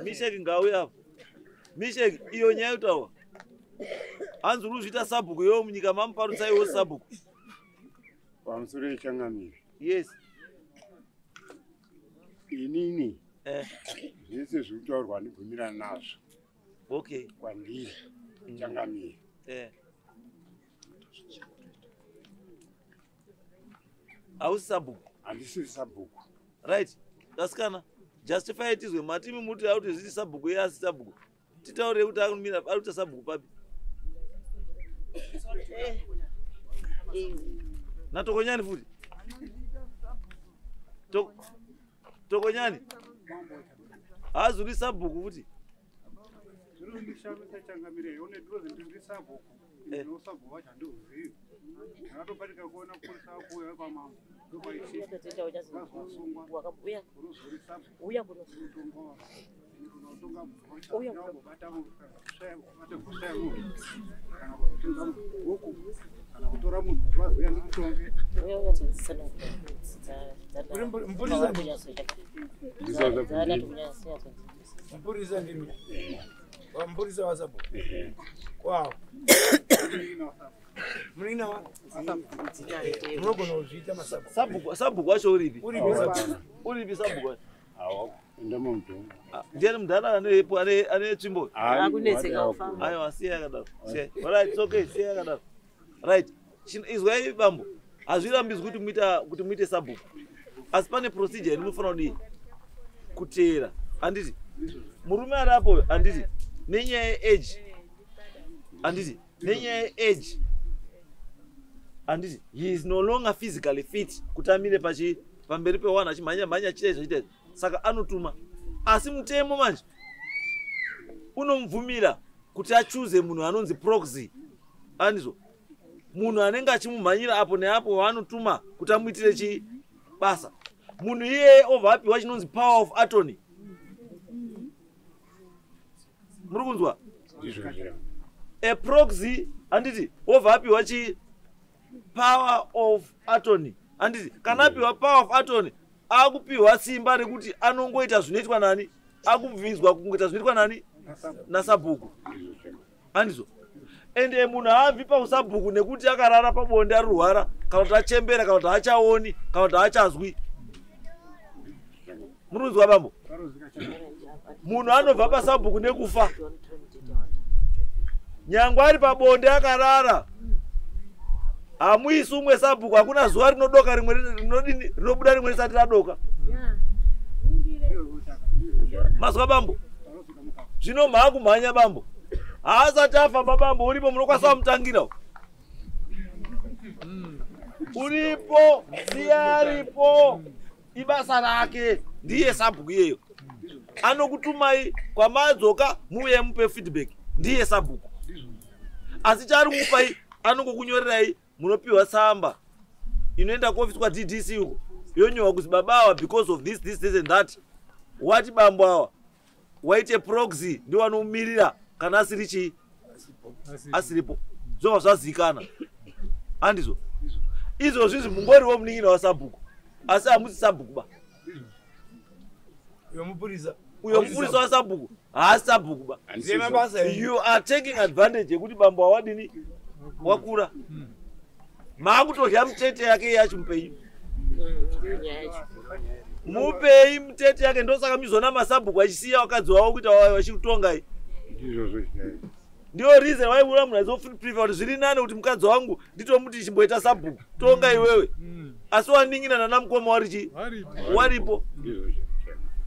Misheki ngauye apo. Misheki, iyo nyaya yekutaura. Hanzi uri kuzviita sabhuku iwewe munyika mamuparutsa iwe sabhuku. Pamusoro yechangamire. Yes. Inini zvese zviri kutaurwa handibvumirani nazvo. Okay. Kwandiri changamire. Hausi sabhuku? Handisiri sabhuku. Right. Asikana, justify tizwe matimi muti auti zviti sabhuku iye asi sabhuku. Titaurire kuti akumira ari kuita sabhuku papi. Natokonyani futi. Tokonyani. Haazuri sabhuku futi. Zvinondishamisa changamire, one ndinozi ndiri sabhuku. Ndino sabhuku wacho handiuzivi. Ndakatobatika kuona purisa akuuya kwamambo. Ndopaisungwa. Unozori sabhuku. Unotonga. Unotonga bata bata munhu. Kana kutunga huku. Kana kutora munhu vazoya ndikutonge. Mpurisa ndimi. Mpurisa wasabhuku. Kwawo. Munin'ina wa? Munogona kuzviita masabhuku. Sabhuku, sabhuku wacho uripi? Uripi sabhuku? Uripi sabhuku wacho? Ndamo mutombo. Ndiani mudhara anepo ane tsvimbo? Akunetseka kufamba. Aiwa, siya yakadaro. Siya. Alright, it's okay, siya yakadaro. Right. Izwai bambo. Hazvirambidzwi kuti muite sabhuku. Asi pane procedure inofanira kudii? Kuteera. Handiti? Murume ari apo, handiti? Nenyaya yeage. Handiti? Nenyaya yeage. Handiti? He is no longer physically fit kuti amire pachi pamberi pewanhu achimhanya mhanya achiita izvi achiita izvi. Saka anotuma. Asi mutemo manje unomubvumira kuti achuze munhu anonzi proxy. Andizvo? Munhu anenge achimumhanyira apo neapo waanotuma kuti amuitire chi basa. Munhu iyeye obva apiwa chinonzi power of attorney. Muri kunzwa? Ndizvo zviro. A proxy, handiti, wobva apiwa chi power of attorney, handiti? Kana apiwa power of attorney, akupiwa simba rekuti anongoita zvinoitwa nani, akubvinzwa kungoita zvinoitwa nani nasabhuku, handizvo? Ende munhu haabvi pausabhuku nekuti akarara pabonde arurwara, kana kuti achembera, kana kuti haachaoni, kana kuti haachazwi. Muri kunzwa, bambo? Munhu anobva pasabhuku nekufa, nyangwe ari pabonde akarara. Hamuisi umwe sabhuku. Hakuna zuva rinodoka rimwe rinodini, rinobuda rimwe risati radoka. Mazwa, bambo? Zvino maakumhanya, bambo haasati afamba. Bambo uripo, munokwanisa kumutangira. Uripo, siya aripo, ibasa rake, ndiye sabhuku iyeyo. Anokutumai kwamadzoka, muuye mupe feedback, ndiye sabhuku. Asi chaari kumupai, anongokunyorerai, munopiwa tsamba inoenda kuofisi kwaDDC uko, yonyorwa kuzi baba ava, because of this, this, this and that, wati bambo ava waite proxy, ndiwo vanomumirira kana asiri chii, asiripo. Zvobva zvazikana, handizvo? Izvozvi izvi mungoriwo munin'ina wasabhuku, asi hamusi sabhuku ba. Uyo mupurisa. Uyo mupurisa wasabhuku haasi sabhuku ba. Ndiye mabasa enyu. You are taking advantage yekuti bambo awadini, wakura, maakutodya mutete yake iye achimupenyu. Mupei mutete yake. Ndosaka mizona masabhuku achisiya vakadzi wavo kuita vachitongai. Ndizvozvo zvinai. Ndiyo reason why ura munhu aizoprefer kuti zviri nani kuti mukadzi wangu nditomuti chimboita sabhuku, tonga iwewe, asi wanin'ina nana mukoma wari chi waripo. Ndizvozvo.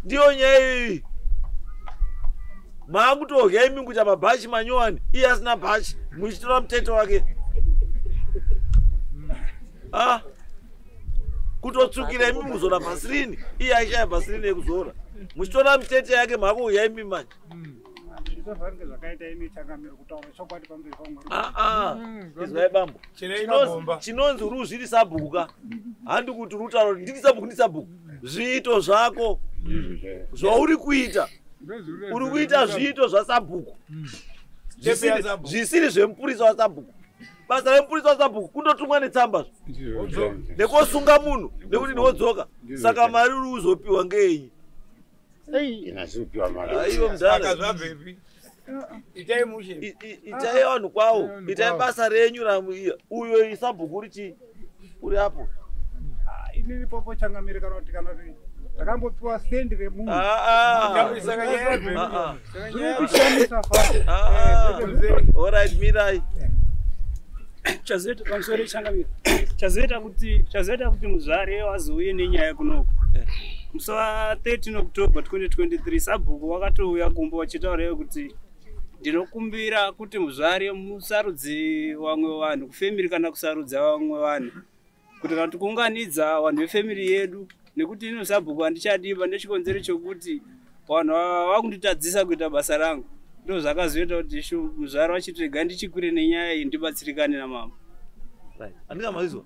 Ndiyo nyaya iyi. Maakutodya imi kuita mabhachi manyowani iye asina bhachi, muchitora mutete wake. Ah, kutotsukira imi muzora vhasirini, iye aishaya vhasirini yekuzora, muchitora mitete yake. Maakudya imi manje. Zvisafanike zvakaita imi changamire, kutaura chokwadi pamberi pamwari. Ah, ah. Izwai bambo. Cherei Chinonzi magomba. Chinonzi uri uzviri sabhuku ka, handi kuti uri kutaura kuti ndiri sabhuku, ndi sabhuku. Zviito zvako Ndizvo chaivo. zvauri kuita, uri kuita zviito zvasabhuku Step yasabhuku. zvisiri zvemupurisa wasabhuku. Basa remupurisa wasabhuku kundotumwa netsamba Ndizvo chaivo. nekosunga munhu nekuti ndiwodzoka. Ndizvo Saka chaivo. mari uri uzopiwa ngeenyi? Ina sikupiwa mari. Aiwe Saka mudhara. zvabvepi? Itai mushe. Itai vanhu kwawo, itai basa renyu. Uyo isabhuku uri uri apo. Inini popo changamire, kana kuti ndakambopiwa sendi remunhu. Ah, ah. Saka nyaya yabvepi? Ah, ah. Saka nyaya Zviri kushamisa fa. Ah, ah. Alright, mirai. Chazoita, pamusoro changamire, chazoita kuti muzvare wazouye nenyaya kunoku, musi wa13 October 2023 sabhuku wakatouya kumba vachitaurayo kuti ndinokumbira kuti muzvare musarudze vamwe vanhu kufamily, kana kusarudza vamwe vanhu, kuti kana tikuunganidza vanhu vefamily yedu, nekuti ino sabhuku handichadiba nechikonzero chokuti vanhu ava vakunditadzisa kuita basa rangu. Ndo zvakazoita kuti ishu muzvare vachiti rega ndichikwire nenyaya iyi ndibatsirikane namama. Right, andingamazvizwa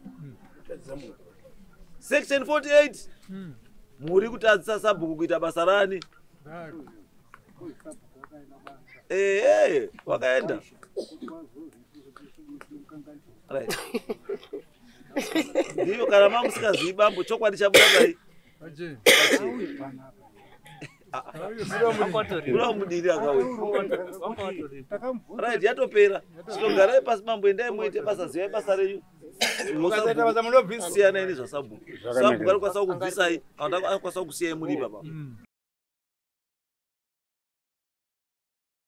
section 48, muri kutadzisa sabhuku kuita basa rani. Ehe, wakaenda. Right, ndiyo kana mamusikazivi bambo, chokwadi chabuda pai kuda mudiri akauya. Right, yatopera. Chitogarai pasi mambo, endai muite basa, zivai basa renyu. Mukasaita basa munobvisa. Siyanai nezvasabhuku. Zvakanaka. Sabhuku anokwanisa kukubvisai kana anokwanisa kukusiyai muri ipapa.